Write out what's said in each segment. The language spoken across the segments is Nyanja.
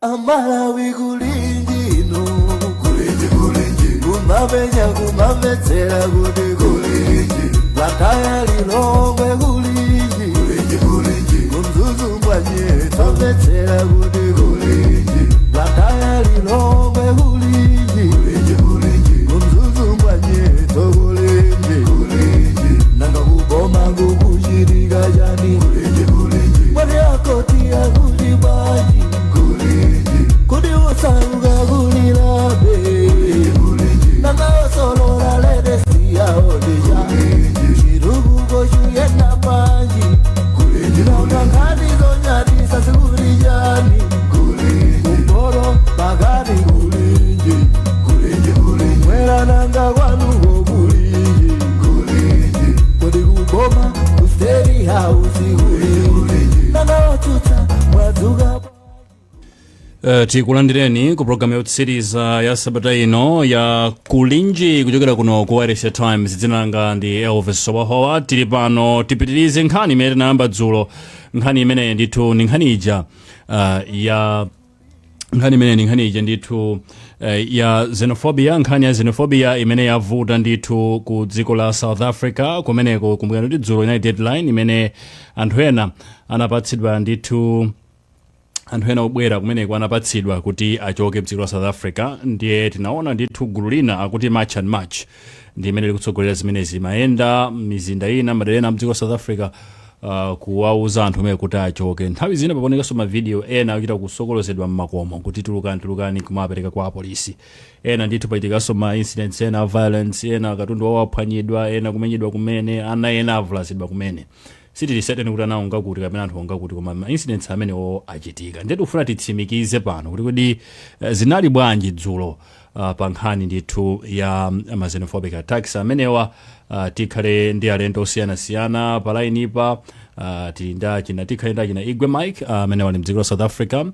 Amalawi kulinji ino, kulinji kulinji, kumapenya kumamvetsera kuti kulinji, Blantyre, Lilongwe kulinji, kulinji kulinji, kuMzuzu mwanyetso mvetsera kuti kulinji, Blantyre, Lilongwe kulinji, kulinji kulinji, kuMzuzu mwanyetso kulinji, kulinji, nanga kuboma kukuchitika chani, kulinji kulinji, mwati akoti akuti bwanji, kulinji, kuti usauka kulilabe, nanga osolola ledesiyaodija, chitukuko chuyenda bwanji, nanga nkhani zonyadisa zikuti chani, kumporo pakati kulinji, kumwera nanga kwanuko kulinji, kodi kuboma ku State House kulinji, nanga otsutsa mwadzuka? Tikulandireni ku programu yotsiriza ya sabata ino ya Kulinji kuchokera kuno ku Irish Times. Dzina langa ndi Elvis Sowahowa. Tili pano tipitirize nkhani imene tinayamba dzulo. Nkhani imeneyi ndithu ndi nkhani ija ya nkhani imene ndi nkhani ija ndithu ya xenophobia, nkhani ya xenophobia imene yavuta ndithu ku dziko la South Africa kumeneko. Kumbukirani kuti dzulo inali deadline imene anthu ena anapatsidwa ndithu, anthu ena obwera kumeneko anapatsidwa kuti achoke mdziko la South Africa. Ndiye tinaona ndithu gulu lina akuti March and March ndi imene likutsogolera zimenezi, mayenda mizinda ina, madera ena mdziko la South Africa, kuwauza anthu amene kuti achoke. Nthawi zina pakuonekanso mavidiyo ena akuchita kusokolozedwa mmakomo kuti tulukani, tulukani, kumapereka kwa apolisi. Ena ndithu pachitikanso ma incidents ena a violence, ena katundu wawo aphwanyidwa, ena kumenyedwa kumene, ana ena avulazidwa kumene. Sitili certain kuti ana onga kuti kapena anthu onga kuti, koma ma incidents amenewo achitika. Ndiye tikufuna titsimikize pano kuti kodi zinali bwanji dzulo pa nkhani ndithu ya ma xenophobic attacks amenewa? Tikhale ndi alendo osiyanasiyana pa line pa. Tili ndi achina tikhale ndi achina Igwe Mike, amenewa ali mdziko la South Africa.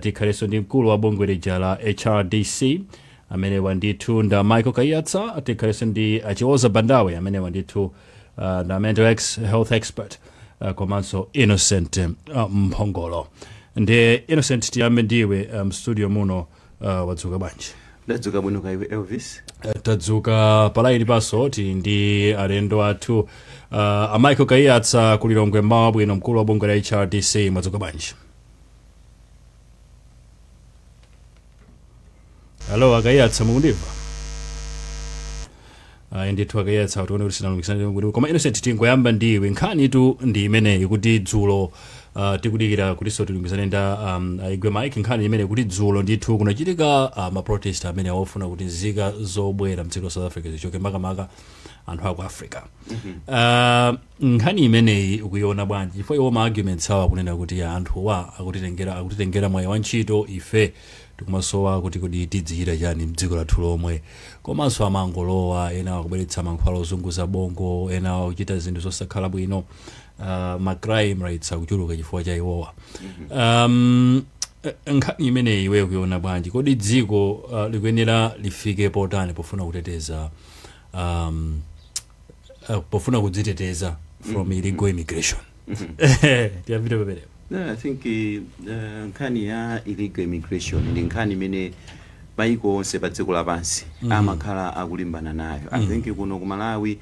Tikhalenso ndi mkulu wa bungwe lija la HRDC, amenewa ndithu nda Michael Kaiyatsa. Tikhalenso ndi Achioza Bandawe, amenewa ndithu nda mental health expert, komanso Innocent Mphongolo. Ndiye Innocent, tiyambe ndiwe mstudio muno. Wadzuka bwanji? Ndadzuka bwino, kaiwe Elvis? Tadzuka. Pa line paso tili ndi alendo athu, a Michael Kaiyatsa kuLilongwe. Mmawa bwino, mkulu wa bungwe la HRDC, mwadzuka bwanji? Hello, Akaiyatsa, mukundimva? Ayi ndithu, Akaiyatsa tione kuti sinalumikizane kuti. Koma Innocent, tingoyamba ndiwe. Nkhani tu ndi imeneyi kuti dzulo, tikudikira kutinso tilumikizane nda Aigwe Mike, nkhani imene kuti dzulo ndithu kunachitika ma protest amene awofuna kuti nzika zobwera mdziko la South Africa zichoke, makamaka anthu aku Africa. Nkhani imeneyi ukuiona bwanji? Chifukwa iwo ma arguments awo akunena kuti anthuwa akutitengera mwayi wa ntchito, ife tikumasowa kuti kodi tidzichita chani mdziko lathu lomwe, komanso amangolowa, ena akubweretsa mankhwala ozunguza bongo, ena akuchita zinthu zosakhala bwino, ma crime rates akuchuluka chifukwa cha iwowa. Nkhani imeneyi iweyo ukuiona bwanji? Kodi dziko likuyenera lifike potani pofuna kuteteza pofuna kudziteteza from illegal immigration? Tiyambire pamenepo. No, I think nkhani ya illegal immigration ndi nkhani imene maiko onse pa dziko lapansi amakhala akulimbana nayo. I think kuno ku Malawi,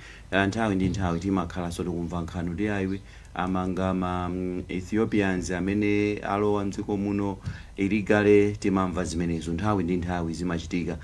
nthawi ndi nthawi timakhalanso tikumva nkhani kuti ayiwe amanga ma Ethiopians amene alowa mdziko muno illegally. Timamva zimenezo nthawi ndi nthawi zimachitika,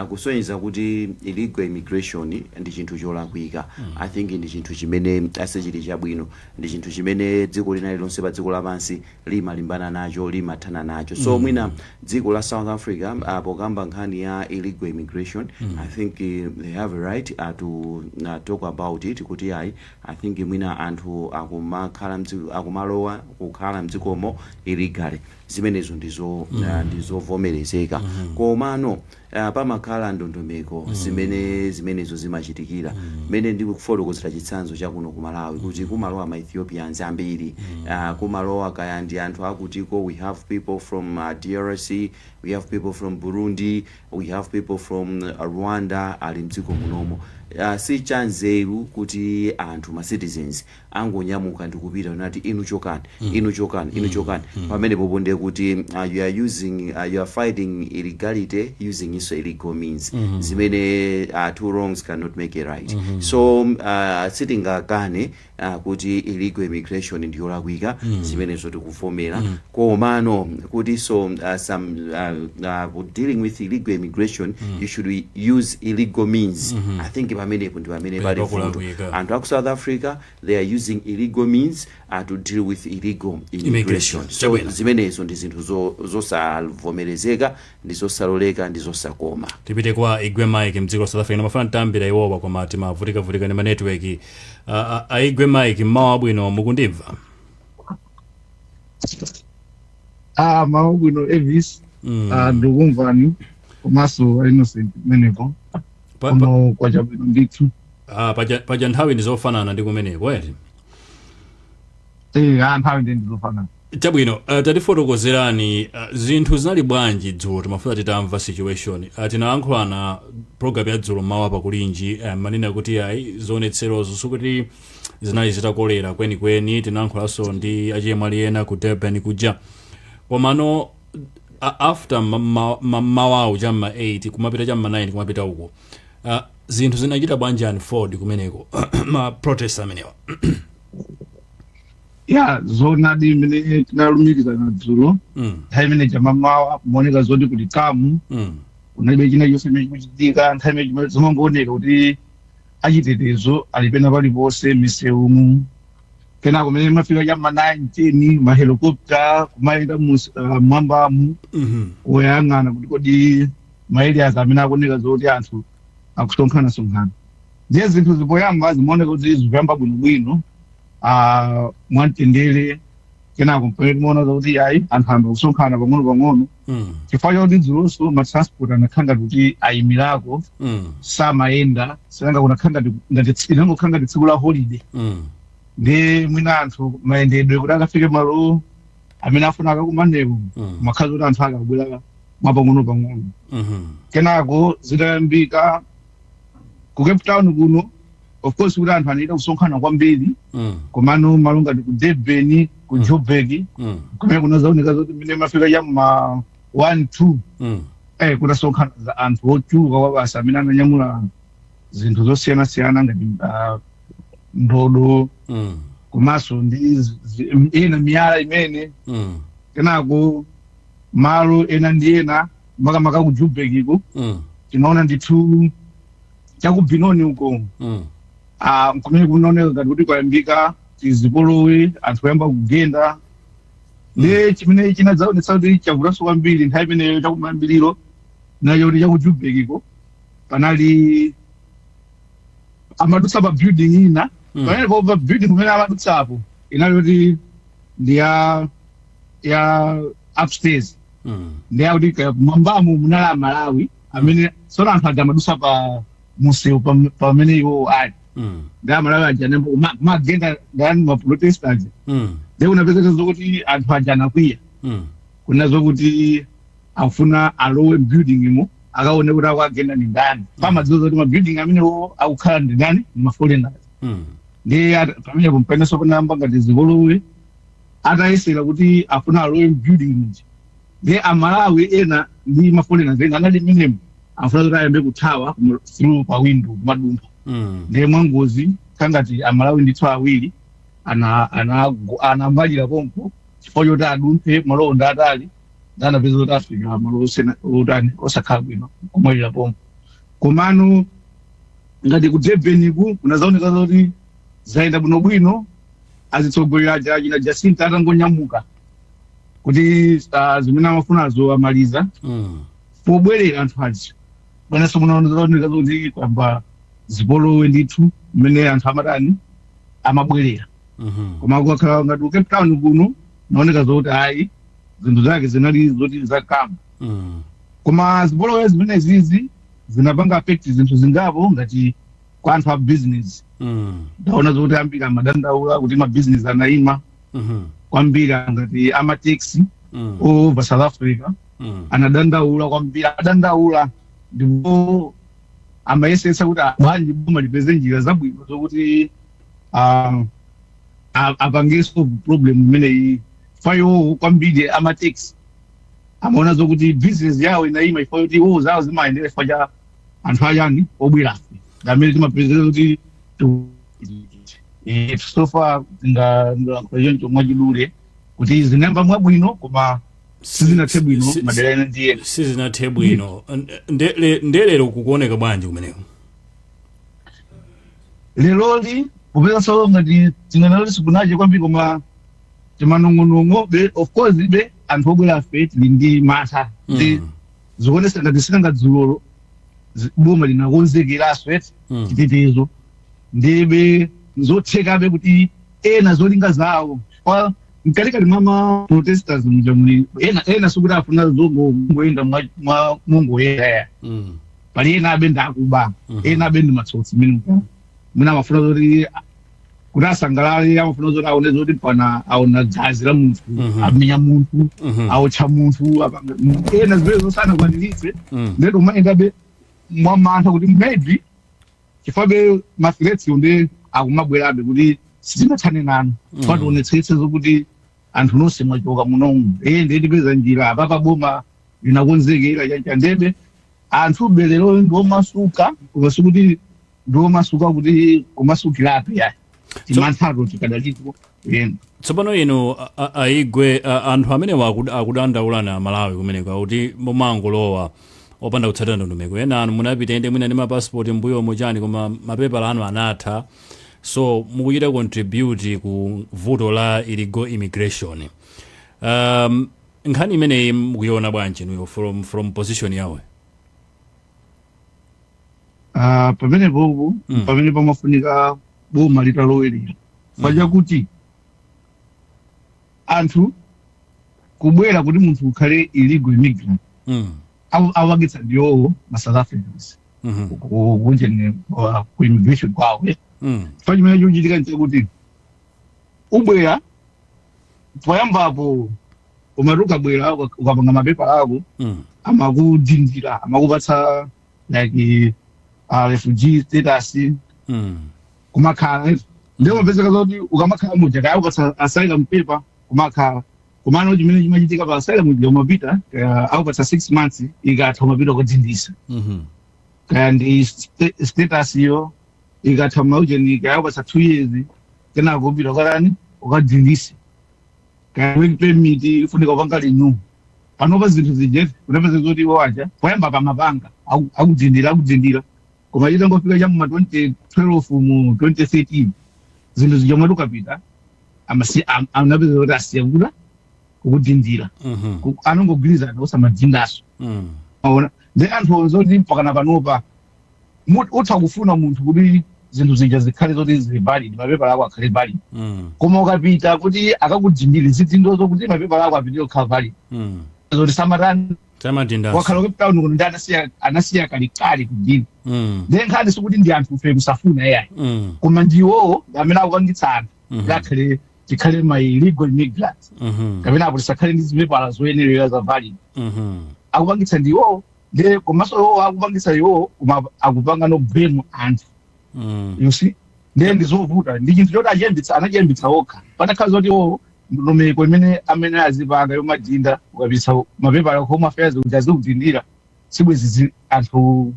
kusonyeza kuti illegal immigration ndi chinthu cholakwika. I think ndi chinthu chimene sichili chabwino, ndi chinthu chimene dziko lina lililonse pa dziko lapansi limalimbana nacho, limathana nacho. So mwina dziko la South Africa, pokamba nkhani ya illegal immigration, I think they have a right to talk about it kuti ayi, I think mwina anthu akumakhala akumalowa kukhala mdzikomo illegally, zimenezo ndizovomerezeka. Komano pamakhala ndondomeko zimene zimenezo zimachitikira. Mmene ndikufotokozera chitsanzo chakuno ku Malawi kuti kumalowa ma Ethiopians ambiri, kumalowa kaya ndi anthu akutiko, we have people from DRC, we have people from Burundi, we have people from Rwanda ali mdziko munomo. Si chanzeru kuti anthu, ma citizens, angonyamuka ndikupita nati, "Inu chokani, inu chokani, inu chokani." Pamenepopo ndiye kuti you are fighting illegality using iso illegal means, zimene two wrongs cannot make a right. So sitingakane kuti illegal immigration ndiyolakwika, zimenezo tikuvomera. Komano kuti so some dealing with illegal immigration, you should use illegal means, I think pamenepo ndi pamene pali vuto. Pakulakwika. Anthu aku South Africa, they are using illegal means to deal with illegal immigration. Immigration. So Chabwino. zimenezo ndi zinthu zosavomerezeka, ndi zosaloleka, ndi zosakoma. Tipite kwa Igwe Mike mdziko la South Africa. Namafuna ntambira iwowa, koma timavutikavutika ndi ma network. Aigwe Mike, mmawa abwino, mukundimva? Ah, mawa bwino, Elvis. Ah, ndikumvani komanso Innocent kumeneko. Kuno kwachabwino ndithu. Ah, paja nthawi ndi zofanana ndi kumeneko, eti? Eh, ah, nthawi ndi ndizofanana. Chabwino, tatifotokozerani zinthu zinali bwanji dzulo. Timafuna titamva situation. Tinayankhulana program ya dzulo mmawa pakulinji, manena kuti ayi, zionetserozo sikuti zinali zitakolera kwenikweni. Tinayankhulanso ndi achiyemwali ena ku Durban kuja. Komano after mmawawu cham'ma 8 kumapita cham'ma 9 kumapita uko, zinthu zinachita bwanji unfold kumeneko, ma protest amenewa? Ya, zoonadi, imene tinalumikizana dzulo, nthawi imene chamamawa kumaoneka zoti kuli calm, kunalibe china chonse chimene chikuchitika. Nthawi imene zimangooneka kuti achitetezo ali pena paliponse m'misewumu. Kenako kumene mafika cham'ma 9, 10, ma helicopter kumayenda mwambamu kuyang'ana kuti kodi ma areas amene akuoneka zoti anthu akusonkhana-sonkhana. Ndiye zinthu zipoyamba zimaoneka kuti zikuyamba bwinobwino, mwamtendere. Kenako mpamene timaona zoti ayi, anthu ayamba kusonkhana pang'ono pang'ono, chifukwa chakuti dzulonso ma transport anakhala ngati kuti ayimirako, samayenda. Sinanga kunakhala ngati inangokhala ngati tsiku la holiday. Ndi mwina anthu mayendedwe kuti akafike malo amene afuna akakumaneko, makhala kuti anthu akabwera mwapang'ono pang'ono. Kenako zitayambika ku Cape Town kuno, of course kuti anthu anachita kusonkhana kwambiri, komano malo ngati ku Durban, ku Joburg, kumene kunazaoneka zoti mmene mafika cha ma 1, 2, kutasonkhana za anthu ochuluka kwabasa amene ananyamula zinthu zosiyanasiyana ngati ndodo, komanso ndi ena miyala imene. Kenako malo ena ndi ena, makamaka ku Joburg, tinaona ndithu chaku Benoni uko, kumene kunaoneka ngati kuti kwayambika tizipolowe, anthu kuyamba kugenda. Ndi chimene chinadzaonetsa kuti chavutanso kwambiri nthawi imeneyo chakumayambiriro nacho kuti chaku Joburg panali amadutsa pa building ina. Pamene pa building kumene amadutsapo inali kuti ndi ya upstairs, ndi yakuti mwambamo munali Amalawi amene tsono anthu aja amadutsa pa munsewu pamene iwo ali, ndi Amalawi aja nembo kumagenda ndani, ma protesters. Ndi kunapezeka zokuti anthu aja anakwiya, kuna zokuti akufuna alowe building imo akaone kuti akuagenda ndi ndani. Pamadziwa zoti ma building amenewo akukhala ndi ndani, ndi ma foreigners. Ndi pamenepo mpenenso panayamba ngati zipolowe, atayesera kuti afuna alowe building muja, ndi Amalawi ena ndi ma foreigners ena anali mmenemo afuna kuti ayambe kuthawa through pa window kumadumpha. Ndiye mwangozi kangati Amalawi ndithu awiri anambalira pompo chifukwa choti adumphe malo onda atali, ndi anapeza kuti afika malo otani, osakhala bwino, kumwalira pompo. Komano ngati ku Durban kunazaoneka zoti zayenda bwinobwino, azitsogoleri aja achina Jacinta atangonyamuka kuti zimene amafunazo amaliza, pobwerera anthu aja bwananso munaoneka zoti kwamba zipolowe ndithu mmene anthu amatani, amabwerera. Koma kukakhala ngati ku Cape Town kuno, naoneka zoti ayi, zinthu zake zinali zoti za calm. Koma zipolowe zimene zizi zinapanga affect zinthu zingapo ngati kwa anthu a business. Ndaona zoti ambiri amadandaula kuti ma business anayima kwambiri, ngati ama taxi over South Africa, anadandaula kwambiri, adandaula ndipo Amayesetsa kuti bwanji boma lipeze njira zabwino zokuti apange solve problem imeneyi. Fayo kwambiri ama taxi amaona zokuti business yawo inayima ifo kuti iwo zawo zimayendera chifukwa cha anthu achani, obwerafe, ngamene timapezera kuti so far ngalankhula choncho mwachidule kuti zinayamba mwabwino koma sizinathe bwino madera ena ndi ena. Sizinathe bwino. Ndelero kukuoneka bwanji kumeneko? Leroli kupeza so ngati tinganalo sikunache kwambiri, koma timanong'onong'o be. Of course be anthu obwera afe tili ndi mantha ndi zikuonesa ngati sinanga dzulolo boma linakonzekeranso eti chitetezo, ndibe zothekabe kuti ena zolinga zawo kwa mkatikati mwa ma protesters muja muli ena, ena sikuti afuna zongoyenda mwa mungoyenda. Pali ena abe ndakuba, ena abe ndi matsotsi mene mwina amafuna zoti kuti asangalale, amafuna zoti aone zoti pana aona gazi la munthu, amenya munthu, awotcha munthu, ena zimene zosanakwaniritse. Ndeto umayendabe mwamantha kuti maybe chifukwa ma threats ndi akumabwerabe kuti sitinathane nanu, pationetsetse zokuti anthu nonse mwachoka munomu. Eye, ndiye tipeza njira apapa boma linakonzekera chancha. Ndebe anthu belero ndiomasuka, koma sikuti ndiomasuka kuti kumasukirabe yayi, timanthato tikadalipo ena. Tsopano inu aigwe, anthu amenewa akudandaulana Malawi kumeneko akuti mumangolowa opanda kutsatira ndondomeko. Ena anu munapita ende mwina ndi mapasipoti mbuyomo chani, koma mapepala anu anatha, so mukuchita contribute ku vuto la illegal immigration. Nkhani imeneyi mukuiona bwanji inuyo from position yawo? Ah, pamene popo pamene pamafunika boma litalowerera paja kuti anthu kubwera kuti munthu ukhale illegal immigrant awapangitsa ndiwowo ma South Africans kunjeni ku immigration kwawo. Chifukwa chimene chikuchitika nchakuti ubwera poyambapo umati ukabwera ukapanga mapepala ako, amakudindira, amakupatsa like refugee status, kumakhala. Ndiye mapezeka zoti ukamakhala muja kaya ukatsa asylum paper kumakhala, komano chimene chimachitika pa asylum uja, umapita kaya akupatsa 6 months, ikatha umapita ukadzindisa. Kaya ndi status iyo ikatha maujeni, kaya akupatsa 2 years, kenako upita ukatani, ukadzindise. Kaya work permit ifunika upanga renew. Panopa zinthu zije unapeza zoti iwo aja poyamba pamapanga akudzindira, akudzindira, koma chitangofika cha muma 2012, mu 2013, zinthu zija umati ukapita anapeza kuti asiya kuda kukudindira. Anongogwirizana osamadindaso. Aona ndi anthu onse kuti mpakana panopa utha kufuna munthu kuti zinthu zija zikhale zoti zili valid, mapepala ako akhale valid, koma ukapita kuti akakudindire zidindo zokuti mapepala ako apitire kukhala valid, zoti samatani? Samadindaso. Wakhala Cape Town kuno ndi anasiya kalikali kudini. Ndiye nkhani sikuti ndi anthu fe kusafuna yayi, koma ndiwowo amene akupangitsa anthu kuti akhale tikhale ma illegal immigrants kapena apo tisakhale ndi zipepala zoyenerera za valid. Akupangitsa ndiwowo. Ndiye komanso iwowo akupangitsa iwowo, koma akupanga no blame anthu. You see, ndiye ndizovuta, ndi chinthu choti achiyambitsa, anachiyambitsa okha. Patakhala zoti iwowo ndondomeko imene amene azipanga yomadinda, ukapitsa mapepala ku Home Affairs kuti azikudindira, sibwezi anthu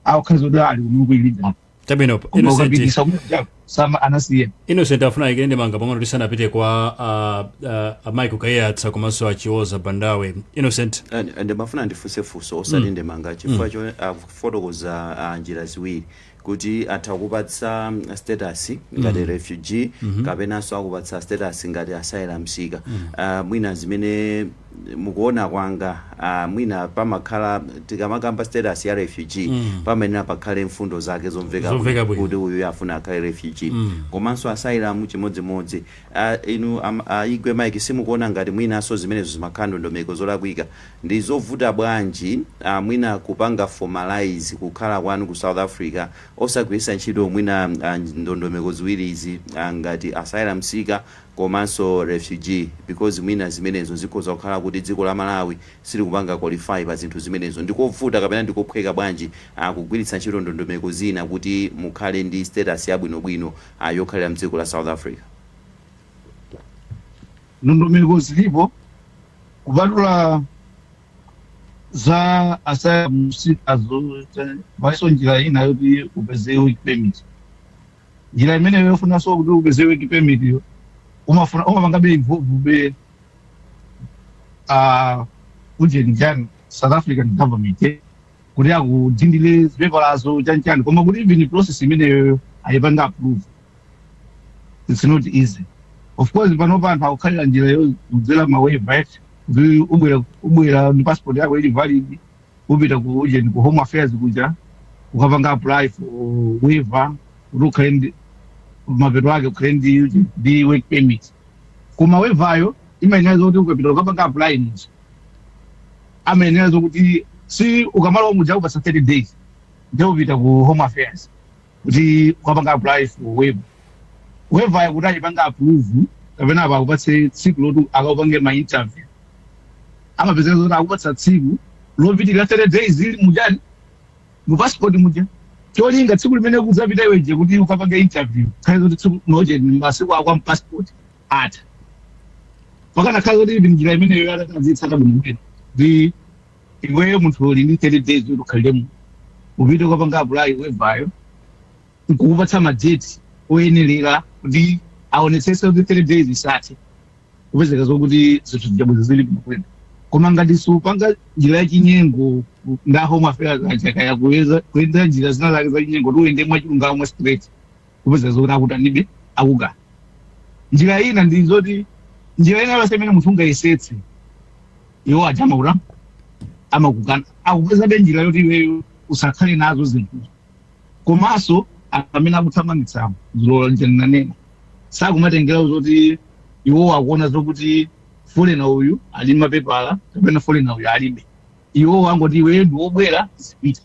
akukhala zoti ali kuno illegal. Chabwino. Koma Innocent. ukapitisa kumene sama anasiya. Innocent afuna ikende manga pang'ono tisanapite kwa Michael Kaiyatsa komanso Achioza Bandawe. Innocent. Ndimafuna ndifunse funso osati ndemanga, chifukwa cho akufotokoza njira ziwiri kuti atha kupatsa status ngati refugee kapenanso akupatsa status ngati asylum seeker. Mwina zimene mukuona kwanga, mwina pamakhala tikamakamba status ya refugee, pamayenera pakhale mfundo zake zomveka Zomveka bwino. kuti uyu afuna akhale refugee, komanso asylum chimodzimodzi. Inu Igwe Mike, simukuona ngati mwinanso zimenezo zimakhala ndondomeko zolakwika? Ndi zovuta bwanji mwina kupanga formalize kukhala kwanu ku South Africa osagwiritsa ntchito mwina ndondomeko ziwirizi, ngati asylum seeker? Komanso refugee, because mwina zimenezo zikhoza kukhala kuti dziko la Malawi silikupanga qualify pa zinthu zimenezo. Ndikovuta kapena ndikophweka bwanji kugwiritsa ntchito ndondomeko zina kuti mukhale ndi status yabwinobwino yokhalira mdziko la South Africa? Ndondomeko zilipo, kupatula za asylum seekers, palinso njira ina yoti upeze work permit. Njira imeneyo yofunanso kuti upeze work permit yo, umafuna umapangabe involve be ujeni chani, South African government, kuti akudindile zipepalazo chanchani. Koma kuti even process imeneyo ayipanga approve, it's not easy. Of course, panopa anthu akukhalira njira yokudzera ma waiver, kuti ubwera ndi passport yako ili valid, upita ku ujeni, ku Home Affairs kuja, ukapanga apply for waiver kuti ukhale ndi mapeto ake ukhale ndi work permit. Koma waiver imayenera kuti ukapita ukapanga apply muja, amayenera kuti si ukamalowa muja kupasa 30 days, ndiye upita ku Home Affairs kuti ukapanga apply for waiver. Waiver kuti ayipanga approve kapena apa akupatse tsiku loti akaupange ma interview, amapezeka kuti akupatsa tsiku lopitirira 30 days ili mujani, mu passport muja. Cholinga tsiku limene kudzapita iweje kuti ukapange interview, khale kuti tsiku noje masiku ako passport atha. Pakanakhala kuti ili njira imeneyo atakazitsata bwinobwino, ndi iweyo munthu uli ndi 30 days kuti ukhaliremo, upite ukapanga apply waiver, nkukupatsa ma date oyenerera kuti aonetsetse kuti 30 days isathe, kupezeka zokuti zinthu zijabweza zili bwinobwino. Koma ngati supanga njira yachinyengo nda Home Affairs aja, kaya kuyenda njira zina zake zachinyengo, kuti uyende mwachilungamo, mwa straight, kupezeka zokuti akutanibe, akukana. Njira ina ndi zoti njira ina yonse imene munthu ungayesetse, iwo aja amakuta amakukana, akupezabe njira yoti iweyo usakhale nazo zinthu. Komanso amene akuthamangitsamo zulo njenanena, sakumatengera zoti iwo akuona zokuti foreigner uyu ali mapepala kapena foreigner uyu alibe. Iwo angoti iweyo ndi wobwera, zipita.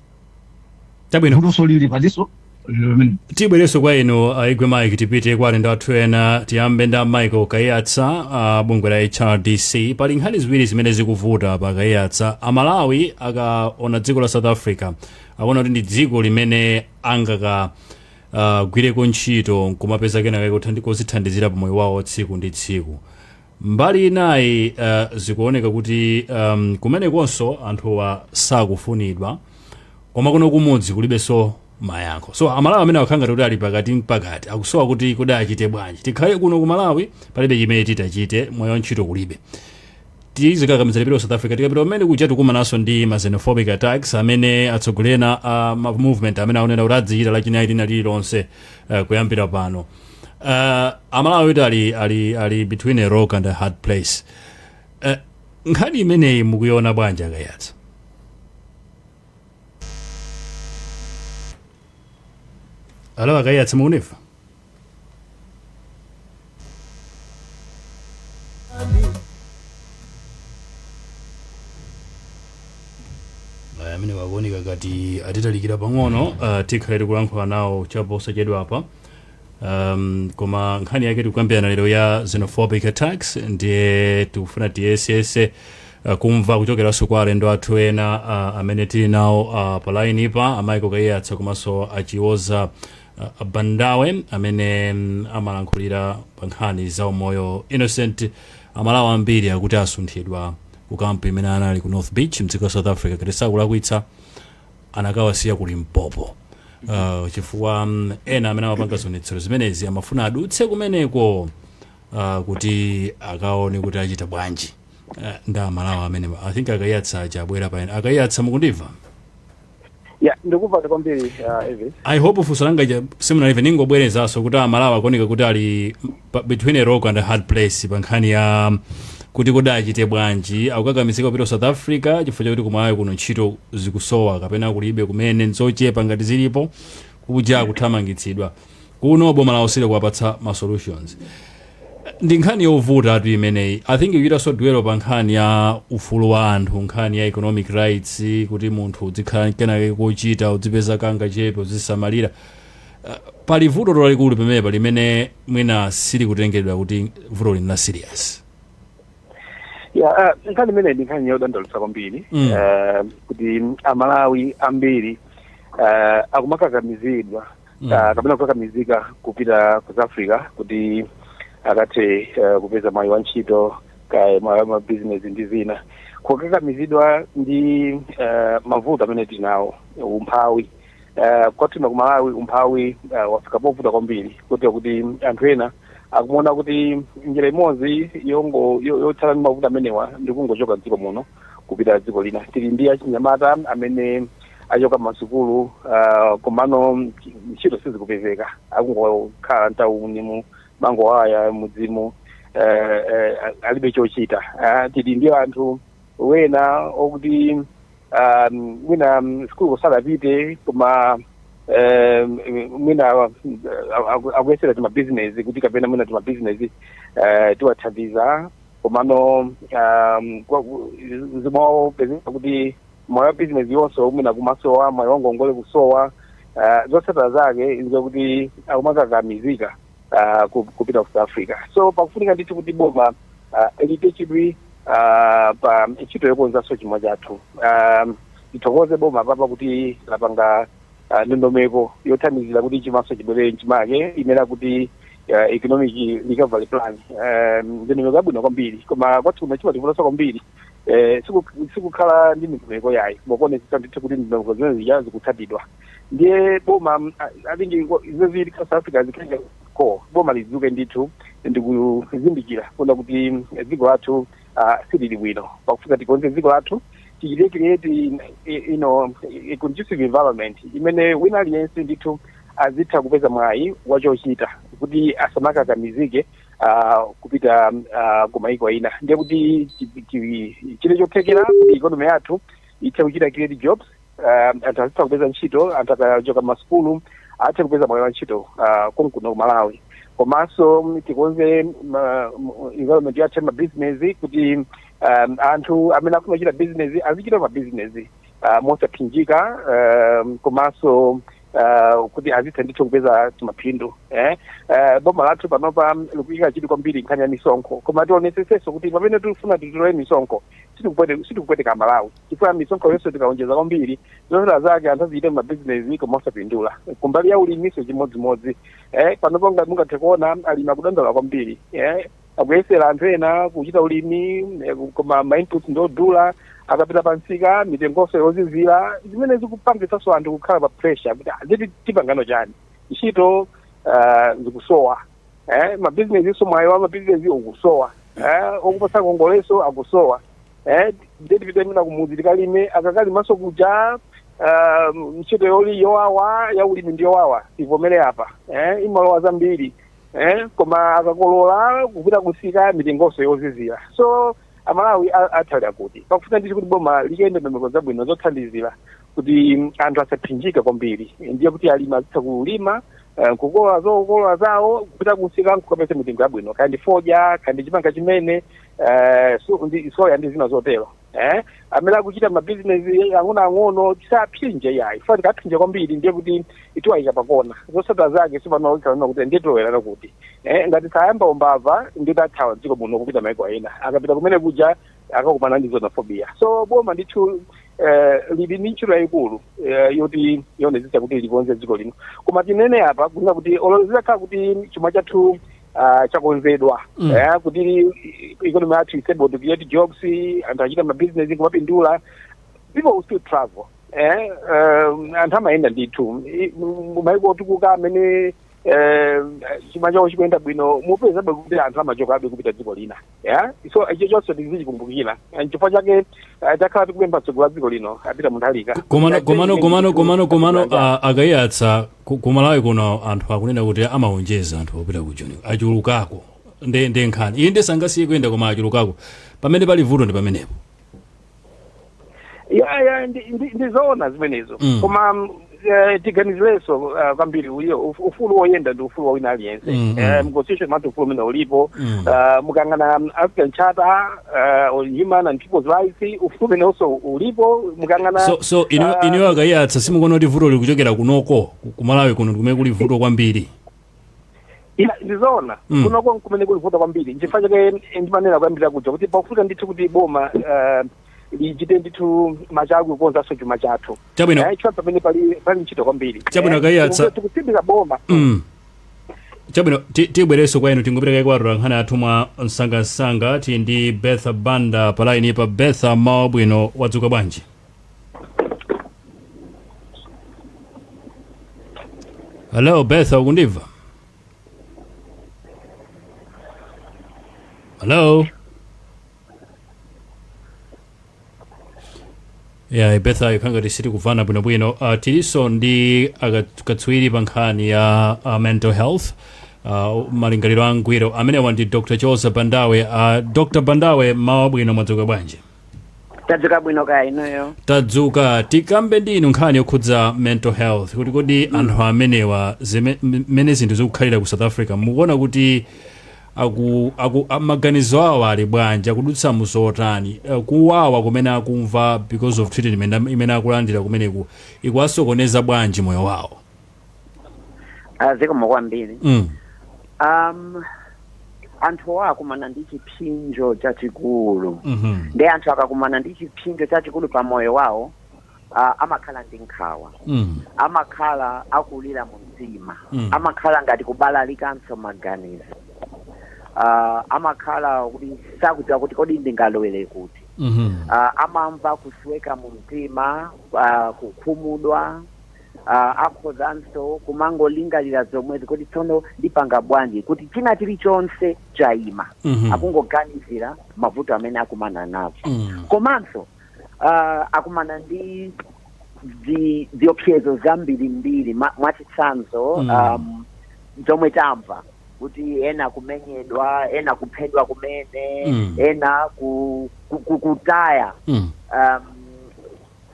Chabwino. Vutoso lili padiso pamene. Tibwerenso kwa inu Aigwe Mike, tipite kwa alendo athu ena. Tiyambe nda Michael Kaiyatsa, bungwe la HRDC. Pali nkhani ziwiri zimene zikuvuta pa Kaiyatsa. Amalawi akaona dziko la South Africa, akuona kuti ndi dziko limene angaka gwireko ntchito nkumapeza kenaka kozithandizira pamoyo wawo tsiku ndi tsiku. Mbali inayi, zikuoneka kuti kumenekonso anthuwa sakufunidwa, koma kuno kumudzi kulibenso mayankho. So Amalawi amene akukhala ngati kuti ali pakati mpakati, akusowa kuti kodi achite bwanji. Tikhale kuno ku Malawi, palibe chimene titachite, moyo wa ntchito kulibe, tizikakamizira pita ku South Africa. Tikapita kumene kuja, tikumananso ndi ma xenophobic attacks amene atsogoleri ena a ma movement amene akunena kuti adzichita Lachinayi lina lililonse kuyambira pano. Amalawi kuti ali between a rock and a hard place. Nkhani imeneyi mukuiona bwanji, Akayatsa? Alo, Akayatsa, mukundimva? Aya, amene wakuoneka kati atitalikira pang'ono, tikhale tikulankhula nawo chaposachedwa apa. Koma nkhani yake tikukambirana lero ya xenophobic attacks, ndiye tikufuna tiyesese kumva kuchokeranso kwa alendo athu ena amene tili nawo pa line pa, a Michael Kaiyatsa komanso Achioza Bandawe amene amalankhulira pa nkhani za umoyo. Innocent, Amalawi ambiri akuti asunthidwa ku kampu imene anali ku North Beach mdziko la South Africa. Kuti sakulakwitsa, anakawasiya ku Limpopo, chifukwa ena amene amapanga zionetsero zimenezi amafuna adutse kumeneko kuti akaone kuti achita bwanji ndi Amalawi amene. I think Akayatsa aja abwera paene. Akayatsa, mukundimva? Ya, ndikupata kwambiri, Elvis. I hope funso langa ija simunalive. Ningobwerezanso kuti Amalawi akuoneka kuti ali between a rock and a hard place pa nkhani ya kuti kodi achite bwanji. Akukakamizika kupita ku South Africa chifukwa chakuti kumalawi kuno ntchito zikusowa kapena kulibe kumene, nzochepa ngati zilipo. Kuja akuthamangitsidwa, kuno boma lawo silikuwapatsa ma solutions. Ndi nkhani yovuta atu imeneyi. I think ikuchitanso dwell pa nkhani ya ufulu wa anthu, nkhani ya economic rights, kuti munthu uzikhala kenake kochita, uzipeza kanga chepe, uzisamalira. Pali vuto lalikulu pamenepa limene mwina silikutengedwa kuti vuto lina serious. Ya, nkhani imene ndi nkhani yodandaulitsa kwambiri, kuti Amalawi ambiri akumakakamizidwa kapena kukakamizika kupita ku South Africa kuti akathe kupeza mwayi wa ntchito, kaya mwayi wa mabizinesi ndi zina, kukakamizidwa ndi mavuto amene tinawo, umphawi. Kwathu ku Malawi umphawi wafika povuta kwambiri, kuti anthu ena akumaona kuti njira imodzi yongo yotsala ndi mavuto amenewa ndi kungochoka dziko muno kupita dziko lina. Tili ndi achinyamata amene achoka masukulu, komano ntchito sizikupezeka, akungokhala mtauni mangowaya mudzimu, alibe chochita. Tili ndi anthu wena okuti mwina sukulu kusadapite, koma mwina akuyesera timabizinesi kuti kapena mwina timabizinesi tiwathandiza, komano zimawapezeka kuti moyo wa bizinesi yonso mwina kumasowa, moyo wa ngongole kusowa. Zotsatira zake nzokuti akumakakamizika kupita ku South Africa. So pakufunika ndithu kuti boma liike chidwi pa ntchito yokonzanso chuma chathu. Tithokoze boma papa kuti lapanga ndondomeko yothandizira kuti chumanso chibwerere mchimake, imene akuti economic recovery plan. Ndondomeko yabwino kwambiri, koma kwathu kuno chimativutanso kwambiri sikukhala ndi ndondomeko yayi, mukuonetsetsa ndithu kuti ndondomeko zimene zija zikutsatidwa. Ndiye boma, I think zimene zili South Africa zikhale ko boma lidzuke ndithu ndikuzindikira kuona kuti dziko lathu silili bwino. Pakufunika tikonze dziko lathu, tichite create a conducive environment imene wina aliyense ndithu azitha kupeza mwayi wachochita kuti asamakakamizike kupita kumaiko ina. Ndiye kuti chile chothekera kuti economy yathu ithe kuchita create jobs, anthu azitha kupeza ntchito, anthu akachoka masukulu athe kupeza mwayi wa ntchito konkuno ku Malawi. Komanso tikonze environment yathu ya mabizinesi kuti anthu amene akufuna kuchita business azichita mabizinesi mosaphinjika, komanso kuti azitha ndithu kupeza timaphindu. Boma lathu panopa likuyika chidwi kwambiri nkhani ya misonkho, koma tionetsetsenso kuti pamene tikufuna titole misonkho sitikupweteka Malawi, chifukwa misonkho yonse tikaonjeza kwambiri, zotsatira zake anthu azichita mabizinesi koma osapindula. Kumbali ya ulimiso chimodzimodzi. Panopa mungathe kuona alimi akudandaula kwambiri. Akuyesera anthu ena kuchita ulimi, koma ma inputs ndodula, akapita pansika mitengonso yozizira, zimene zikupangitsanso anthu kukhala pa pressure kuti ziti tipangano chani, ntchito zikusowa, mabizinesi mwayi wa mabizinesi ukusowa, okupatsa ngongoleso akusowa. Ndiye tipite mina kumudzi tikalime, akakalimanso kuja ntchito yoli yowawa ya ulimi ndi yowawa, tivomere apa, imalowa zambiri, koma akakolola kupita kusika mitengonso yozizira. So Amalawi athalira kuti pakufunika ndithu kuti boma liyike ndondomeko zabwino zothandizira kuti anthu asaphinjike kwambiri. Ndiye kuti alimi azitha kulima, kukolola zokolola zawo, kupita kusika nkukapeza mitengo yabwino, kaya ndi fodya, kaya ndi chimanga chimene, ndi soya ndi zina zotero. Amene akuchita mabizinesi ang'onoang'ono tisaphinje yayi, chifukwa tikaphinja kwambiri ndiye kuti itiwayika pakona. Zotsatira zake sipano ikaona kuti ndiye tilowerana kuti ngati sayamba umbava ndiye tathawa dziko muno kupita maiko ena, akapita kumene kuja akakumana ndi xenophobia. So boma ndithu lili ndi ntchito yayikulu yoti yonetsetsa kuti likonze dziko lino. Koma tinene apa kunena kuti olo zidakhala kuti chuma chathu chakonzedwa, kuti economy yathu is able to create jobs, anthu achita mabizinesi kumapindula, people will still travel. Anthu amayenda ndithu. Maiko otukuka amene chuma chawo chikuyenda bwino, mupezabe kuti anthu amachokabe kupita dziko lina, yeah? So icho chonse tizichikumbukira. Chifukwa chake takhala tikupempha mtsogoleri wa dziko lino a Peter Mutharika. Komano akayatsa ku Malawi kuno anthu akunena kuti amaonjeza anthu opita ku Joni, achulukako. Nde nkhani iyi ndisangasiye kuyenda, koma achulukako. Pamene pali vuto ndi pamenepo. Ya, ndizoona zimenezo. Koma Tiganizirenso kwambiri uyo ufulu woyenda ndi ufulu wa wina aliyense. Mu constitution mati ufulu umene ulipo. Mukangana African Charter on Human and People's Rights, ufulu umene also ulipo mukangana. So inu inuyo akayatsa, simukuona kuti vuto likuchokera kunoko ku Malawi kuno, kumene kuli vuto kwambiri? Ila ndizoona. Kunoko kumene kuli vuto kwambiri. Nchifukwa chake ndimanena kuyambira kuja kuti pakufunika ndithu kuti boma lichite ndithu machawi kukonzanso chuma chathu. Chabwino. Chifukwa pamene pali ntchito kwambiri. Chabwino, Kayatsa. Tikutsindika boma. Chabwino, tibwerenso kwa inu. Tingopereka kwa atolankhani athu mwa msangamsanga. Tili ndi Betha Banda pa line pa. Betha, mawa bwino, wadzuka bwanji? Hello Betha, ukundimva? Hello? Ya, Betha ikhanga sitikuvana bwinobwino. Tilinso ndi akatswiri pa nkhani ya mental health, malingaliro angwiro amenewa ndi Dr Joseph Bandawe. Dr Bandawe, mawa bwino, mwadzuka bwanji? Tadzuka bwino, kaya inuyo? Tadzuka. Tikambe ndi inu nkhani yokhudza mental health, kuti kodi anthu amenewa, mmene zinthu zikukhalira ku South Africa, mukuona kuti maganizo awo ali bwanji? Akudutsa muzotani? Kuwawa kumene akumva because of treatment imene akulandira kumeneku ikuwasokoneza bwanji moyo wawo? Zikomo kwambiri. Anthu akumana ndi chipsinjo chachikulu. Ndi anthu akakumana ndi chipsinjo chachikulu pa moyo wawo, amakhala ndi nkhawa, amakhala akulira mu mtima, amakhala ngati kubalalikanso maganizo, amakhala kuti sakudziwa kuti kodi ndingalowere kuti. Amamva kusweka mu mtima, kukhumudwa, akhozanso kumangolingalira zomwezi kuti tsono ndipanga bwanji, kuti china chilichonse chayima, akungoganizira mavuto amene akumana nazo. Komanso akumana ndi ziopsezo zambirimbiri. Mwachitsanzo, zomwe tamva kuti ena kumenyedwa, ena kuphedwa kumene, ena kutaya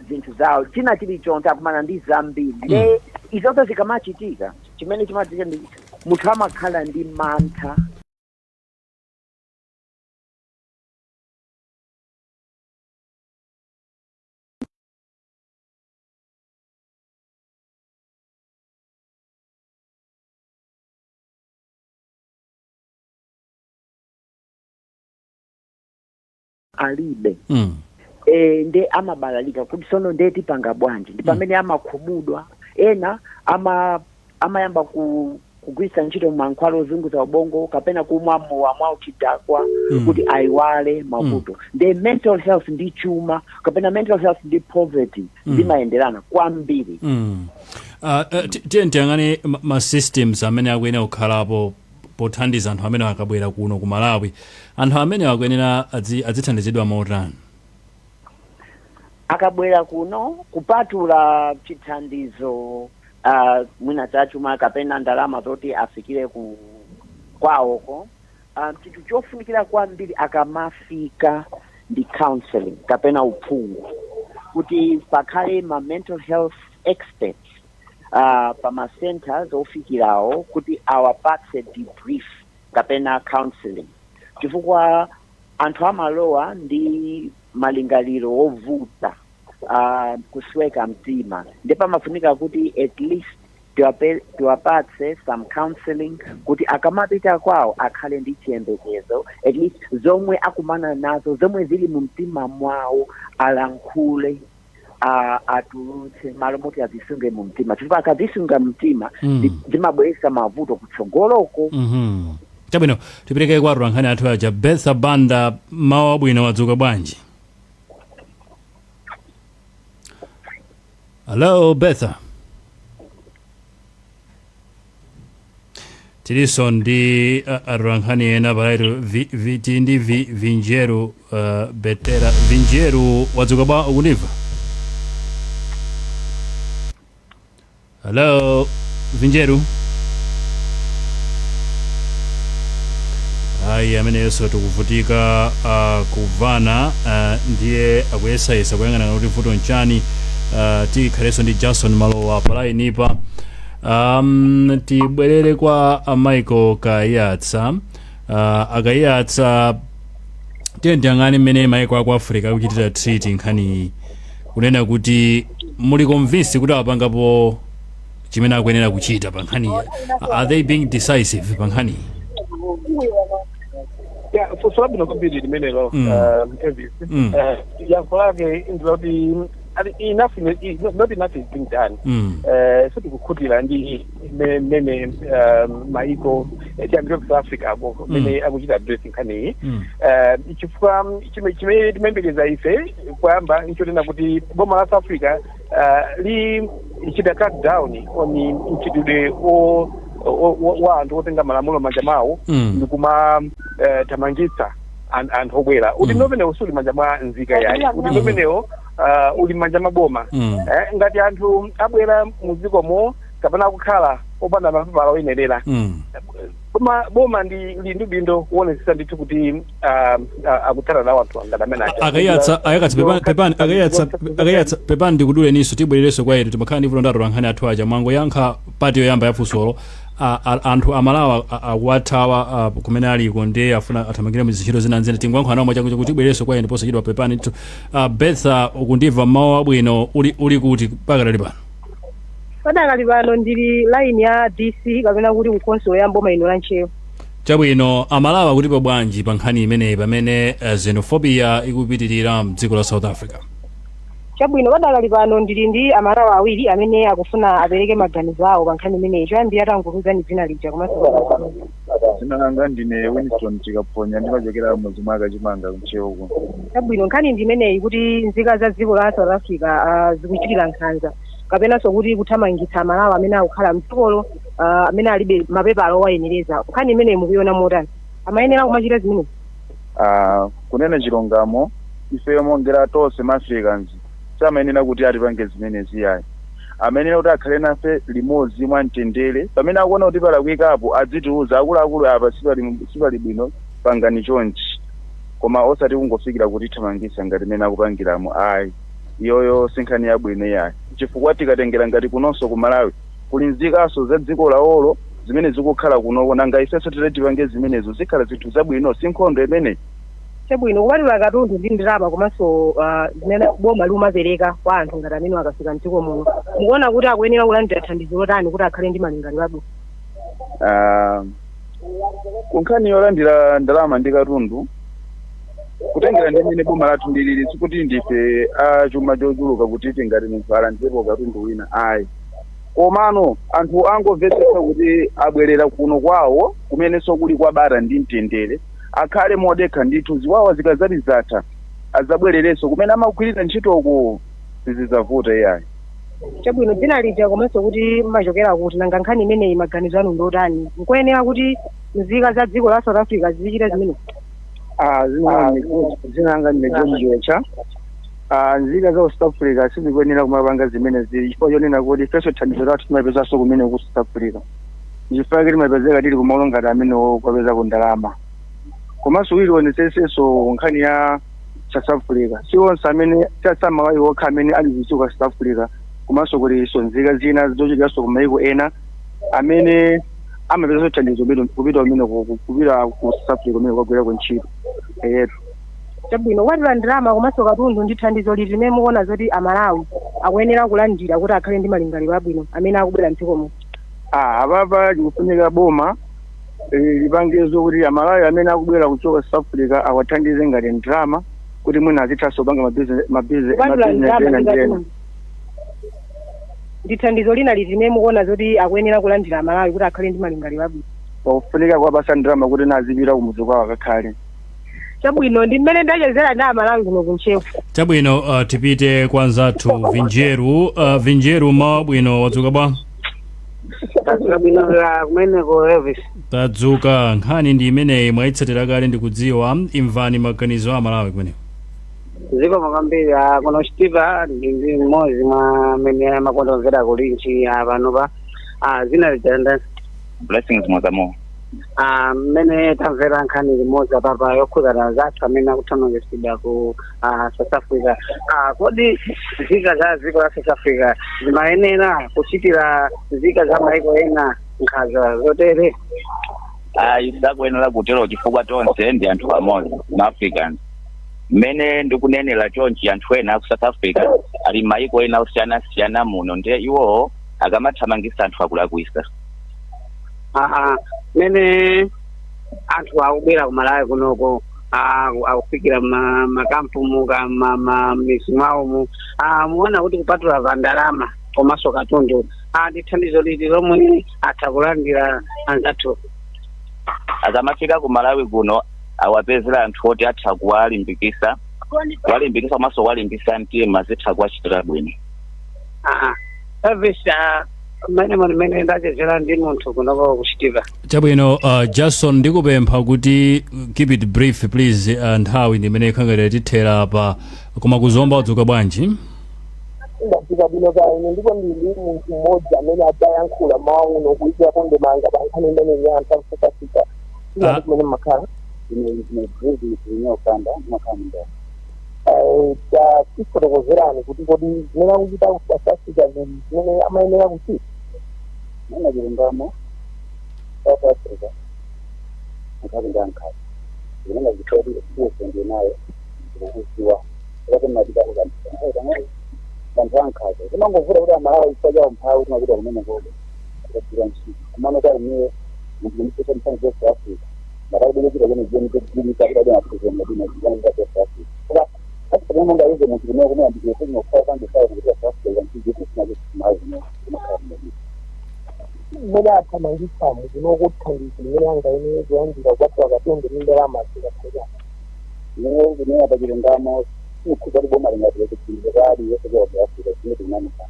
zinthu zawo, china chilichonse. Akumana ndi zambiri. Nde izonso zikamachitika, chimene chimachitika ndi munthu amakhala ndi mantha. Alibe. Nde amabalalika kuti sono nde tipanga bwanji? Ndi pamene amakhumudwa. Ena amayamba kugwiritsa ntchito mankhwala ozunguza ubongo kapena kumwa mowa mwa uchidakwa kuti ayiwale mavuto. Nde mental health ndi chuma kapena mental health ndi poverty zimayenderana kwambiri. Tiye tiyang'ane ma systems amene akuyenera kukhalapo pothandiza anthu amene akabwera kuno ku Malawi. Anthu amene akuyenera adzithandizidwa motani? Akabwera kuno, kupatula chithandizo mwina chachuma kapena ndalama zoti afikire ku kwawoko, chinthu chofunikira kwambiri akamafika ndi counseling kapena uphungu, kuti pakhale ma mental health experts pa ma centers ofikirawo kuti awapatse debrief kapena counseling, chifukwa anthu amalowa ndi malingaliro ovuta, kusweka mtima. Ndi pamafunika kuti at least tiwapatse some counseling kuti akamapita kwawo akhale ndi chiyembekezo, at least zomwe akumana nazo, zomwe zili mu mtima mwawo, alankhule, atulutse, malo moti azisunge mu mtima, chifukwa akazisunga mtima zimabweretsa mavuto kutsogoloko. Chabwino, tipereke kwa atolankhani athu aja. Betha Banda, mawa abwino, wadzuka bwanji? Hello Betha. Tilinso ndi atolankhani ena palaitu. Tili ndi Vinjeru Betera. Vinjeru, wadzuka bwa? Ukundimva? Hello Vinjeru. Ayi, amenenso tikuvutika kumvana. Ndiye akuyesayesa kuyang'ana kuti vuto nchani. Tikhalenso ndi Jason Malowa palainipa. Tibwerere kwa Michael Kayatsa. Akayatsa, tiye ndiyang'ane mmene maiko aku Africa akuchitira treat nkhani, kunena kuti muli convinced kuti apangapo chimene akuyenera kuchita pa nkhaniyi? Are they being decisive pa nkhaniyi? Yeah, funso labwino kwambiri limenelo, Elvis. Yankho lake ndiloti enough not enough is being done. Sitikukhutira ndi mmene maiko, tiyambire ku South Africa ako, mmene akuchita address nkhaniyi, chifukwa chimene timayembekeza ife kuyamba nchonena kuti boma la South Africa lichita cut down on mchitidwe wa anthu otenga malamulo manja mawo ndikuma thamangitsa anthu obwera. Udindo umenewo suli manja mwa nzika yayi, udindo umenewo uli manja mwa boma. Ngati anthu abwera muzikomo kapena kukhala opanda mapepala oyenerera, boma ndi li ndi udindo kuonetsetsa ndithu kuti akutsata nawo anthu angati amene aja. Akayatsa, Ayakatsa, pepani, pepani, Akayatsa, Akayatsa, pepani, ndikuduleninso, tibwererenso kwa inu. Timakhala ndi vuto ndatola nkhani athu aja. Mwangoyankha part yoyamba ya funsolo. Anthu Amalawa akuwathawa kumene aliko, ndiye afuna athamangire muzintchito zina nzina. Tingoyankhula nawo mwachangu chakuti tibwererenso kwa inu posachedwa. Pepani ndithu. Betha, ukundimva mawu abwino? Uli kuti pakadali pano? Padakali pano ndili line ya DC, kapena kuti kukhonsolo ya mboma ino la Ntcheu. Chabwino, Amalawa kutipo bwanji pa nkhani imeneyi pamene xenophobia ikupitirira mdziko la South Africa? Chabwino, padakali pano ndili ndi Amalawa awiri amene akufuna apereke maganizo awo pa nkhani imeneyi. Choyambira, tangouzani dzina lija komanso. Dzina langa ndine Winston Chikaponya, ndimachokera mudzi mwa Kachimanga, kuNtcheu. Chabwino, nkhani ndi imeneyi kuti nzika za dziko la South Africa zikuchitira nkhanza kapenanso kuti kuthamangitsa Amalawa amene akukhala mdzikolo, amene alibe mapepala owayenereza. Nkhani imeneyi mukuiona motani? Amayenera kumachita zimenezi? Kunena chilungamo, ifeyo mongera tonse ma-Africans samayenera kuti atipange zimenezi yayi. Amayenera kuti akhale nafe limodzi mwa mtendere. Pamene akuona kuti palakwikapo, adzitiuza, "Akuluakulu, apa sipali bwino, pangani chonchi," koma osati kungofikira kutithamangitsa ngati mmene akupangiramo ayi. Iyoyo sinkhani yabwino yayi, chifukwa tikatengera ngati kunonso ku Malawi kuli nzikanso za dziko lawolo zimene zikukhala kunoko. Nanga ifenso titati tipange zimenezo, zikhala zinthu zabwino? Si nkhondo imeneyi? Chabwino, kupatula katundu ndi ndalama komanso zimene boma limapereka kwa anthu ngati amene akafika mdziko muno, mukuona kuti akuyenera kulandira thandizo lotani kuti akhale ndi malingaliro abwino? Kunkhani yolandira ndalama ndi katundu, kutengera ndi mmene boma lathu ndilili, sikuti ndife achuma chochuluka kuti tingati munthu alandirepo katundu wina ayi. Komano anthu angomvetsetsa kuti abwerera kuno kwawo kumenenso kuli kwa bata ndi mtendere, akhale modekha ndithu. Ziwawa zikazati zatha, adzabwererenso kumene amagwirira ntchitoko, sizidzavuta iyayi. Chabwino, dzina lija komanso kuti mmachokera kuti? Nanga nkhani imeneyi maganizo anu ndotani? Nkoyenera kuti nzika za dziko la South Africa zizichita zimenezi? Dzina langa ndine John Jocha. Nzika za South Africa sizikuyenera kumapanga zimenezi, chifukwa chonena kuti ifenso thandizo lathu timapezanso kumene ku South Africa. Chifukwa timapezeka tili kumalo ngati amenewo kwapeza ku ndalama. Komanso ilionetsetsenso nkhani ya South Africa, si onse amene samalawi okha amene ali kudziko South Africa, komanso kulinso nzika zina zochitikanso ku maiko ena amene amapezanso thandizo kupita kumene kupita ku South Africa kumene kwagwira ku ntchito eyetu. Chabwino, kupatula ndalama komanso katundu, ndi thandizo liti limene mukuona zoti Amalawi akuyenera kulandira kuti akhale ndi malingaliro abwino amene akubwera mdziko muno? Apapa chikufunika boma lipangezo kuti Amalawi amene akubwera kuchoka South Africa awathandize ngati ndalama, kuti mwina azithanso kupanga Kupatula mabizinesi ndalama ena ndi ndi ena. katundu, ndi thandizo lina liti limene mukuona zoti akuyenera kulandira Amalawi kuti akhale ndi malingaliro abwino? Pakufunika kuwapasa ndalama kuti nazipita kumudzi kwawo akakhale. Chabwino, ndi mmene ndachezera ndi Amalawi kuno kuNtcheu. Chabwino, tipite kwa nzathu Vinjeru. Vinjeru, mawa bwino, wadzuka bwa? Bwino kumeneko, Elvis? Tadzuka. Nkhani ndi imeneyi, mwayitsatira kale ndikudziwa. Imvani maganizo a Malawi kumeneko. Zikomo kwambiri. Kuno Chitipa ndi mmodzi mwa amene amakonda kumvera Kulinji panopa. Zina lijanda? Blessings Mwazamo. Mmene tamvera nkhani limodzi apapa yokhudzana zathu amene akuthamangitsidwa ku South Africa. Kodi nzika za dziko la South Africa zimayenera kuchitira nzika za maiko ena nkhanza zotere? Ayi, sakuyenera kutero chifukwa tonse ndi anthu amodzi, ma-Africans. Mmene ndikunenera chonchi, anthu ena ku South Africa ali maiko ena osiyanasiyana muno, ndiye iwowo akamathamangisa anthu akulakwisa. Mmene anthu akubwera ku Malawi kunoko, akufikira makampumu ka mizi mwawomu, muona kuti kupatula pa ndalama komanso katundu, ndi thandizo liti lomwe atha kulandira anzathu? Akamafika ku Malawi kuno awapezera anthu oti atha kuwalimbikisa, kuwalimbikisa komanso kuwalimbisa mtima, zitha kuwachitira bwino. Service mmene mmene ndachezera ndi munthu kunoko kuchitika. Chabwino, Jason, ndikupempha kuti keep it brief, please. Nthawi ndi imene ikhangatira tithera pa. Koma kuzomba wadzuka bwanji? Ndadzuka bwino kaine, ndipo ndili munthu mmodzi amene adzayankhula mawu uno kuyikirapo ndemanga pa nkhani imene ya anthu aku South Africa. Ina kumene mmakhala? Ine David Nyokanda, ndimakhala mndani. Tifotokozerani kuti kodi zimene akuchita ku South Africa zili zimene amayenera kuchita? Nena chilungamo, South Africa nkhazi ndi ankhazi zimene zikoti experience ndinayo, ndikukuziwa kuti mapita kanthu kanthu ankhazi zimangovuta kuti Amalawi chifukwa cha umphawi timapita kumene koko kukagwira ntchito, kumano kwa ineyo munthu ndipesa mfano South Africa ndakabwere chita chene chene chogwirika kuti ade maphunziro madina chiyani cha South Africa kuba ati monga ize munthu kumene kumene ndikuyese ndinokhala pande sawo kuti South Africa nchijeti sinacho kumazi kumakhala kumene Mmene athamangitsamu kunoko, thandizo limene angayenere kulandira kupatula katundu ndi ndalama zikakhalira? Ine ndinena pa chilungamo, sikhuza kuti boma lingatile kuthandizo kali yonse kwa South Africa chimene tikunamika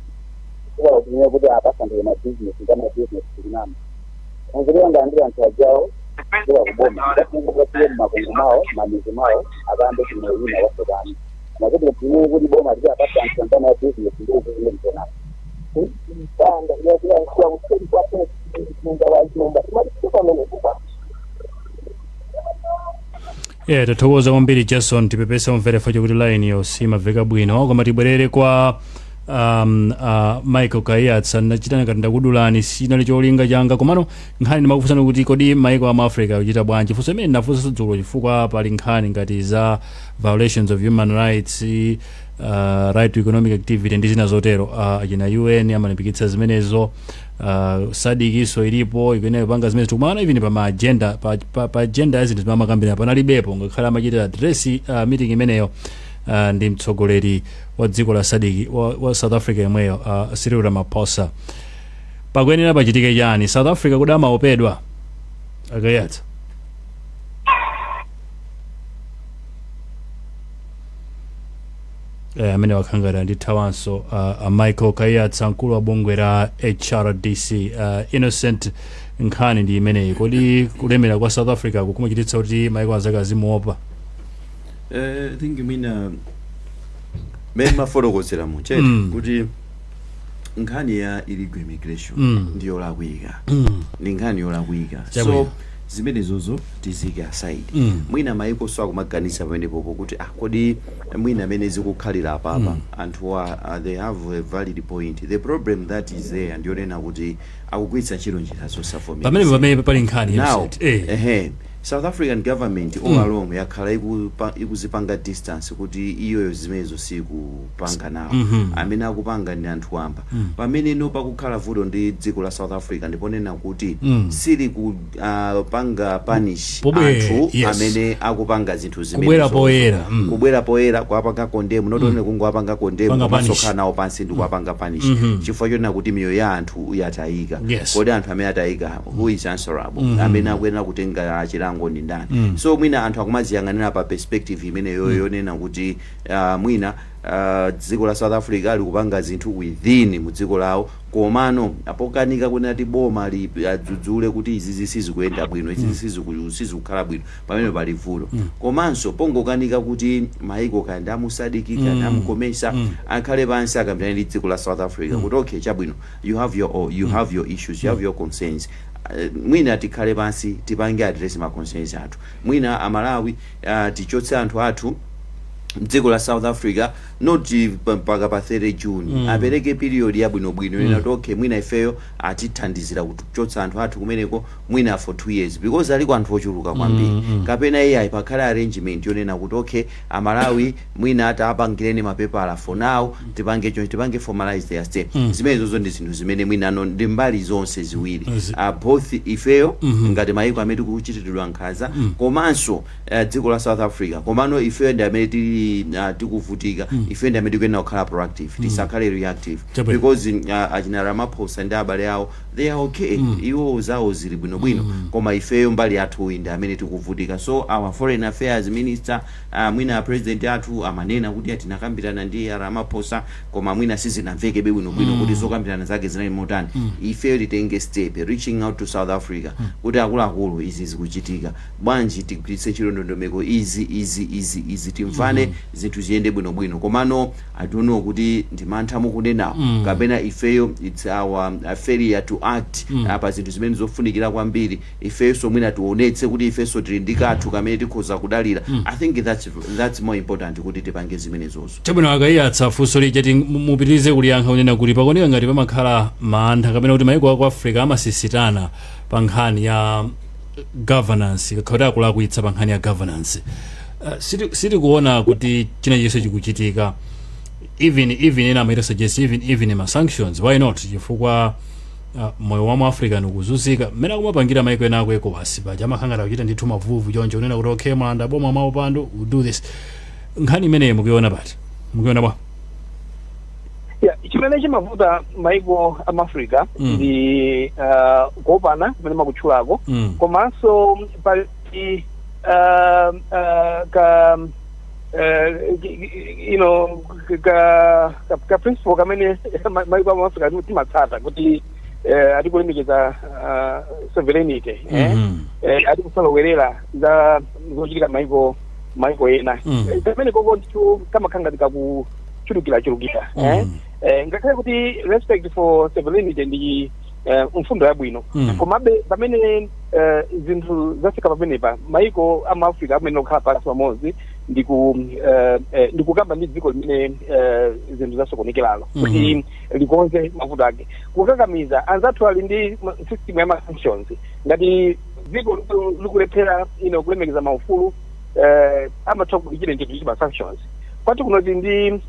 chifukwa tinene kuti apasandile mabizinesi ndi mabizinesi tikunama thandizo angalandire anthu ajawo kuchoka kuboma ngatingatie mmakongo mwawo, mamizi mwawo, akambe chimwe wina wasokani makuti tinene kuti boma liti apase anthu andana ya bizinesi ndi zimene tizonazo. Mpanda yakuyankhula kuseri kwake mzinda wa Zomba, timalize pamene kupa. Yeah, tathokoza kwambiri Jason. Tipepesa omvera kuti line yo simamveka bwino, koma tibwerere kwa Michael Kaiyatsa. Nachitana ngati ndakudulani, sinali cholinga changa, komano nkhani ndimakufunsani kuti kodi maiko amu Africa akuchita bwanji? Funso imene ndafunsa dzulo chifukwa pali nkhani ngati za violations of human rights, right to economic activity ndi zina zotero. Achina UN amalimbikitsa zimenezo, SADC-so ilipo ikuyenera kupanga zimene tikumana even pa ma agenda pa agenda ya zinthu zimene amakambirana panalibepo, ngakhale amachita address meeting imeneyo ndi mtsogoleri wa dziko la SADC wa South Africa yemweyo, Cyril Ramaphosa. Pakuyenera pachitike chani? South Africa kuti amaopedwa, akayatsa? Amene wakhangata ndithawanso Michael Kaiyatsa, mkulu wa bungwe la HRDC. Innocent, nkhani ndi imeneyi, kodi kulemera kwa South Africa kukumachititsa kuti maiko anzake azimuopa? I think mwina mmene mafotokozera muchere kuti nkhani ya illegal immigration ndi yolakwika, ndi nkhani yolakwika. Chabwino. So zimenezozo tizike aside. Mwina maiko so akumaganiza pamenepopo kuti ah, kodi mwina amene zikukhalira apapa anthuwa, they have a valid point. The problem that is there ndiyonena kuti akugwiritsa ntchito njira zosavomerezeka. Pamene pali nkhani, Now, Innocent. Ehe, South African government all along yakhala ikuzipanga distance kuti iyoyo zimenezo sikupanga nawo, amene akupanga ndi anthu wamba. Pamene no pakukhala vuto ndi dziko la South Africa ndiponena kuti sili kupanga punish anthu amene akupanga zinthu Kubwera zimenezo. poyera. Kubwera poyera kuwapanga condemn, not only kungoapanga condemn, Panga komanso punish. kukhala nawo pansi ndi kuwapanga punish, chifukwa chonena kuti miyoyo ya anthu yatayika. Kodi anthu amene atayika, who is answerable? Amene akuyenera kutenga chilango ndi ndani? So mwina anthu akumaziyang'anira pa perspective imeneyo yonena kuti mwina dziko la South Africa likupanga zinthu within mu dziko lawo, komano apokanika kunena kuti boma adzudzule kuti izizi sizikuyenda bwino, izizi sizikukhala bwino, pamene pali vuto. Komanso pongokanika kuti maiko kaya amu SADC kaya amu COMESA akhale pansi akambirane ndi dziko la South Africa kuti okay, chabwino, you have your issues, you have your concerns. Mwina tikhale pansi, tipange address ma concerns athu. Mwina Amalawi, tichotse anthu athu mdziko la South Africa, not mpaka pa 30 June. Apereke period yabwinobwino kuti okay, mwina ifeyo atithandizira kuchotsa anthu athu kumeneko mwina for 2 years, because aliko anthu ochuluka kwambiri. Kapena iyayi, pakhale arrangement yonena kuti okay, Amalawi mwina atapangireni mapepala for now, tipange chonchi, tipange formalize their stay. Zimenezozo ndi zinthu zimene mwinano ndi mbali zonse ziwiri, both ifeyo ngati mayiko amene tikuchitiridwa nkhanza, komanso dziko la South Africa. Komano ifeyo ndi amene tili tikuvutika. Ifeyo ndi amene tikuyenera kukhala proactive, tisakhale reactive, because achina Ramaphosa ndi abale awo, they are okay. Iwo zawo zili bwinobwino, koma ifeyo mbali yathuyi ndi amene tikuvutika. So our foreign affairs minister, mwina president athu amanena kuti tinakambirana ndi Ramaphosa, koma mwina sizinamvekebe bwinobwino kuti zokambirana zake zinali motani. Ifeyo titenge step reaching out to South Africa kuti akuluakulu, izi zikuchitika bwanji? Tigwiritse ntchito ndondomeko izi, izi, izi, izi, timvane, zinthu ziyende bwinobwino. Komano I don't know kuti ndi mantha mukunenawo kapena ifeyo it's our failure to act pa zinthu zimene zofunikira kwambiri. Ifenso mwina tionetse kuti ifenso tili ndi kathu kamene tikhoza kudalira. I think that's more important kuti tipange zimenezozo. Chabwino, akayiyatsa funso lija ti mupitirize kuliyankha, kunena kuti pakuoneka ngati pamakhala mantha kapena kuti maiko aku Africa amasisitana pa nkhani ya governance, kakhala kuti akulakwitsa pa nkhani ya governance. Sitikuona kuti china chonse chikuchitika. Even ena amaita suggest even ma sanctions, why not? Chifukwa moyo wa mu Africa nikuzunzika mmene akumapangira maiko ena aku ECOWAS paja, amakhangata kuchita ndithu mavuvu choncho, kunena kuti okay, mwalanda boma mwaupando, we do this. Nkhani imeneyi mukuiona pati? Mukuiona bwa? Yeah, chimene chimavuta maiko amafrica ndi kuopana kumene makutchulako, komanso pali ka ka principle kamene maiko amafrica timatsata kuti atikulemekeza sovereignty, eh? Atikusalowerera za zochitika maiko ena. Kamene koko ndithu kamakhala ngati kakuchulukira chulukira, eh? Ngakhale kuti respect for sovereignty ndi mfundo yabwino, komabe pamene zinthu zafika pamenepa, maiko ama Africa amene okhala pansi pamodzi ndikukamba ndi dziko limene zinthu zasokonekeralo kuti likonze mavuto ake. Kukakamiza anzathu ali ndi system ya ma sanctions. Ngati dziko likulephera ino kulemekeza maufulu, amatha kuchita chinthu ma sanctions. Kwati kuno tili ndi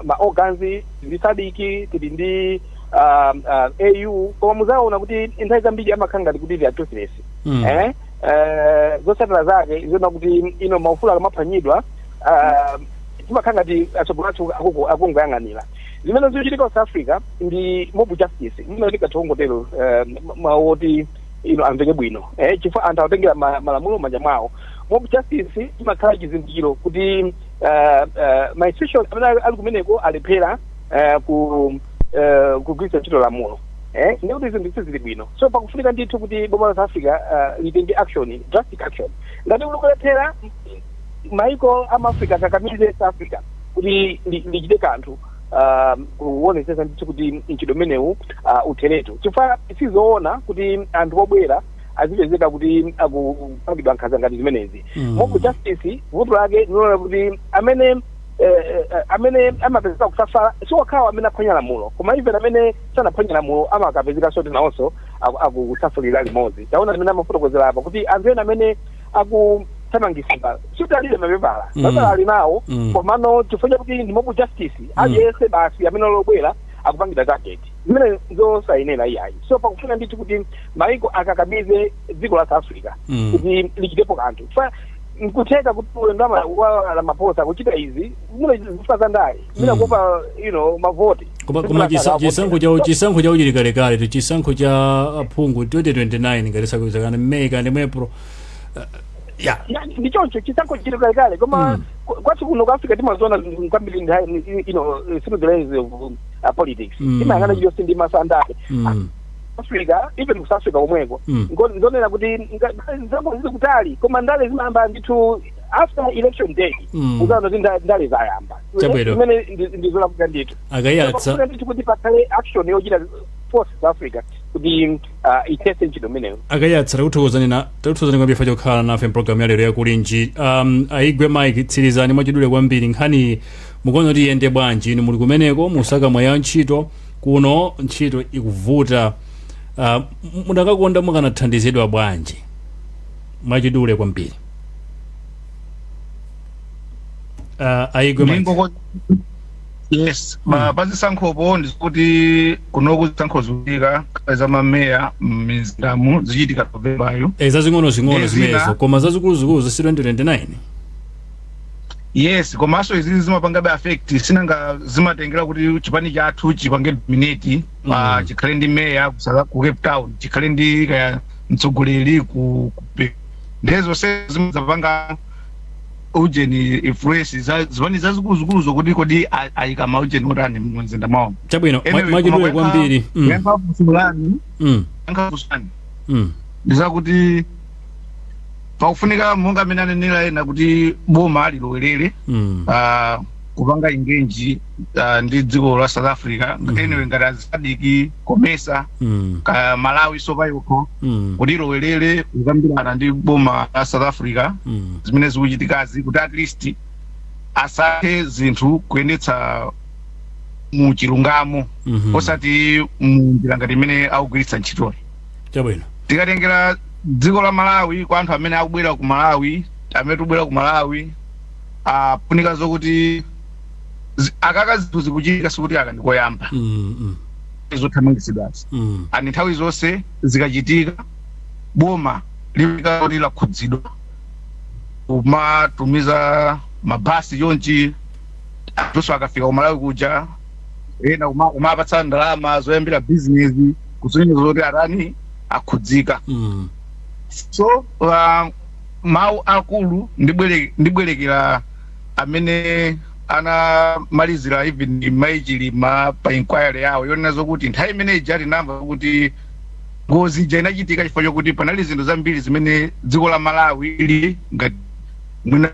ma organs, tili ndi SADC, tili ndi AU, koma muzaona kuti nthawi zambiri amakhala ngati kuti they are toothless. Zotsatira zake ziona kuti ino maufulu akamaphwanyidwa, timakhala ngati atsogoleri athu akungoyang'anira. Zimene zikuchitika South Africa ndi mob justice, mwina tikathiongotero mawu oti ino amveke bwino, chifukwa anthu akutengera malamulo m'manja mwawo. Mob justice imakhala chizindikiro kuti ma institutions amene ali kumeneko alephera kugwiritsa ntchito lamulo, ndikuti zinthu sizili bwino. So pakufunika ndithu kuti boma la South Africa litenge action, drastic action. Ngati likulephera, maiko ama Africa akakamize South Africa kuti lichite kanthu kuonetsetsa ndithu kuti mchitidwe umenewu utheretu, chifukwa sizoona kuti anthu obwera azipezeka kuti akupangidwa nkhanza ngati zimenezi. Mob justice vuto lake ndinoona kuti amene amapezeka kusafala si okhawo amene aphwanya lamulo, koma even amene sanaphwanya lamulo amakapezeka kuti nawonso akusafulira limodzi. Taona zimene amafotokozera apa kuti anthu ena amene akuthamangisidwa sikuti alibe mapepala. Mapepala ali nawo, komano chifukwa chakuti ndi mob justice, aliyense basi amene olobwera akupangidwa target, zimene zosayenera iyayi. So pakufuna ndithu kuti maiko akakamize dziko la South Africa kuti lichitepo kanthu. Fa nkutheka kuti ulendo wa Ramaphosa kuchita izi muna zifukwa za ndale, mina kuopa mavoti. Koma chisankho chawo chili kalekale tu, chisankho cha aphungu 2029 ngati sakuizakana May kandi mu April, ya. Ya, ndi choncho, chisankho chili kalekale, koma kwathu kuno ku Africa timaziona kwambiri nthawi through the lens of politics. Timayang'ana chilichonse ndi maso andale. Africa, even ku South Africa komweko, ngonena kuti zango zili kutali, koma ndale zimayamba ndithu after election day. Uzaona kuti ndale zayamba. Zimene ndizolakwika ndithu. Akayiyatsa. Pakufuna ndithu kuti pakhale action yochita force South Africa Kuti ithetse ntchito imeneyo. Akayatsa, takuthokozani kwambiri fa chokhala nafe mpulogalamu yalero yakulinji. Aigwe Mike, tsirizani mwachidule kwambiri. Nkhani mukuona kuti iyende bwanji? Inu muli kumeneko, musaka mwayi wa ntchito, kuno ntchito ikuvuta. Mudakakonda mukanathandizidwa bwanji, mwachidule kwambiri? Aigwe Mike. Yes, pa zisankhopo, ndikuti kunoku zisankho zikuchitika za mameya m'mizindamu, zichitika Novembayo. E, zazing'ono-zing'ono Ndi zina. Zimenezo, koma zazikuluzikulu za 2029. Yes, komanso izi zimapangabe affect, sinanga zimatengera kuti chipani chathu chipange dominate, chikhale ndi meya ku Cape Town, chikhale ndi kaya mtsogoleri ku ndiye zonse zimapanga ujeni influence za zipani zazikuluzikulu zokuti kodi ayika maujeni otani mumzinda mwawo. Chabwino. Anyway, mwachidule koma kwambiri. Kuyankha funso lanu, kuyankha funso lanu, ndizakuti pakufunika, monga amene anenera ena, kuti boma lilowerere kupanga engage ndi dziko la South Africa. Anyway, ngati a SADC, COMESA, ka Malawi sopayokha, kuti ilowerere kukambirana ndi boma la South Africa zimene zikuchitikazi, kuti at least asathe zinthu kuyendetsa mu chilungamo, osati mu njira ngati imene akugwiritsa ntchitoyi. Tikatengera dziko la Malawi, kwa anthu amene akubwera ku Malawi, amene tikubwera ku Malawi, afunika zokuti akaka zinthu zikuchitika, sikuti aka ndikoyamba zothamangitsidwazi. Ani nthawi zonse zikachitika, boma limika kuti lakhudzidwa, kumatumiza mabasi chonchi, anthuso akafika ku Malawi kuja, ena kumapatsa ndalama zoyambira bizinesi, kusonyeza zoti atani, akhudzika. So mawu akulu ndibwerekera amene anamalizira even Mayi Chilima pa inquiry yawo, yonena zokuti nthawi imene ija tinamva kuti ngozi ija inachitika chifukwa chokuti panali zinthu zambiri zimene dziko la Malawi li ngati mwina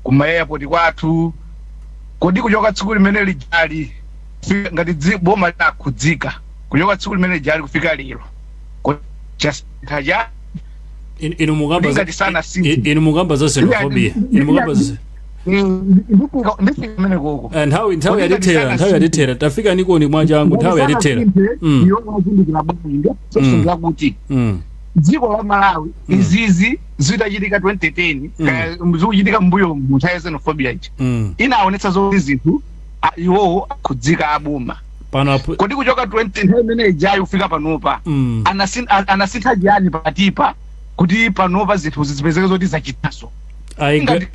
kuma airport kwathu. Kodi kuchoka tsiku limene lijali, ngati boma linakhudzika kuchoka tsiku limene lijali kufika lero, kodi chasintha cha Inu mukamba Ngati sanasinthe. Inu mukamba za xenophobia, inu mukamba za Ndifika kumene koko. Nthawi Kodi ngati yatithera, nthawi sanasinthe? yatithera, tafika nikoni mwachangu, nthawi yatithera. Iwo azindikira bwanji kuti dziko la Malawi, izizi zitachitika 2010, kaya zikuchitika mbuyo mu nthawi ya xenophobia ija, inaonetsa zoti zinthu iwowo akhudzika aboma. Pano Kodi kuchoka 20 nthawi imene ijayo kufika panopa, anasintha chiyani pakatipa kuti panopa zinthu zipezeke zoti zachitanso? Aigwe Ngati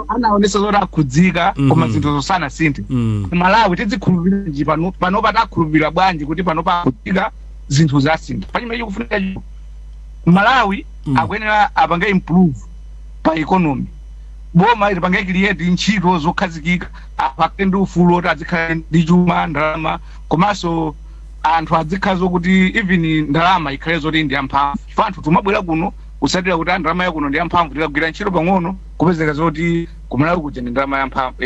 anaonetsa zoti akhudzika, koma zinthu zosanasinthe, Malawi tidzikhulupirira pano? Panopa takhulupirira bwanji kuti panopa akhudzika, zinthu zasintha? Pachimene chikufunika, Malawi akuyenera apange improve pa economy, boma lipange create ntchito zokhazikika, akhale ndi ufulu oti azikhala ndi chuma, ndalama, komanso anthu azikhala zokuti even ndalama ikhale zoti ndi yamphamvu, chifukwa anthu tumabwera kuno kusatira kuti ndalama yakuno ndi yamphamvu, tikagwira ntchito pang'ono kupezeka zoti kumalawi kuja ndi ndalama yamphamvu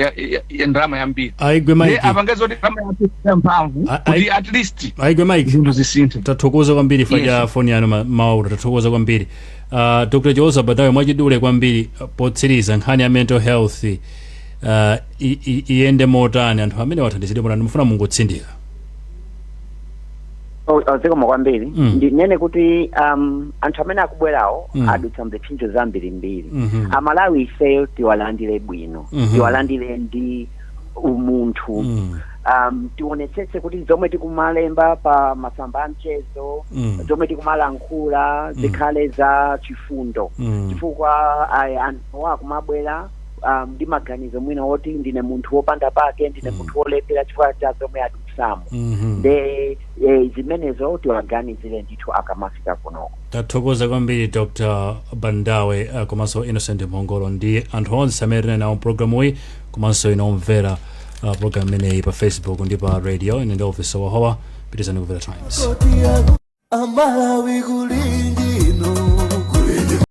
ya ndalama yambiri. Aigwe Ndiye Mike. apange zoti ndalama yathu yamphamvu kuti at least Aigwe Mike, zinthu zisinthe. Tathokoza kwambiri fa cha Yes. foni yanu mawaula, tathokoza kwambiri. Dr Joseph Badawe, mwachidule kwambiri, potsiriza, nkhani ya mental health iyende motani? Anthu amene wathandizidwe motani? Mufuna mungotsindika. Oh, zikomo kwambiri. Ndinene kuti anthu amene akubwerawo adutsa mziphinjo zambirimbiri. Amalawi ifeyo tiwalandire bwino, tiwalandire ndi umunthu. Tionetsetse kuti zomwe tikumalemba pa masamba a mchezo, zomwe tikumalankhula, zikhale za chifundo, chifukwa anthu akumabwera ndi maganizo mwina woti ndine munthu wopanda pake, ndine munthu wolephera, chifukwa cha zomwe adutsamo. Nde zimenezo tiwaganizire ndithu akamafika kunoko. Tathokoza kwambiri, Dr Bandawe, komanso Innocent Mhongolo ndi anthu onse amene tinali nawo mpulogalamu iyi, komanso ino omvera program imeneyi pa Facebook ndi pa radio. Ine ndi Officer Wahowa, pitizani kumvera Times. Amalawi kulinji.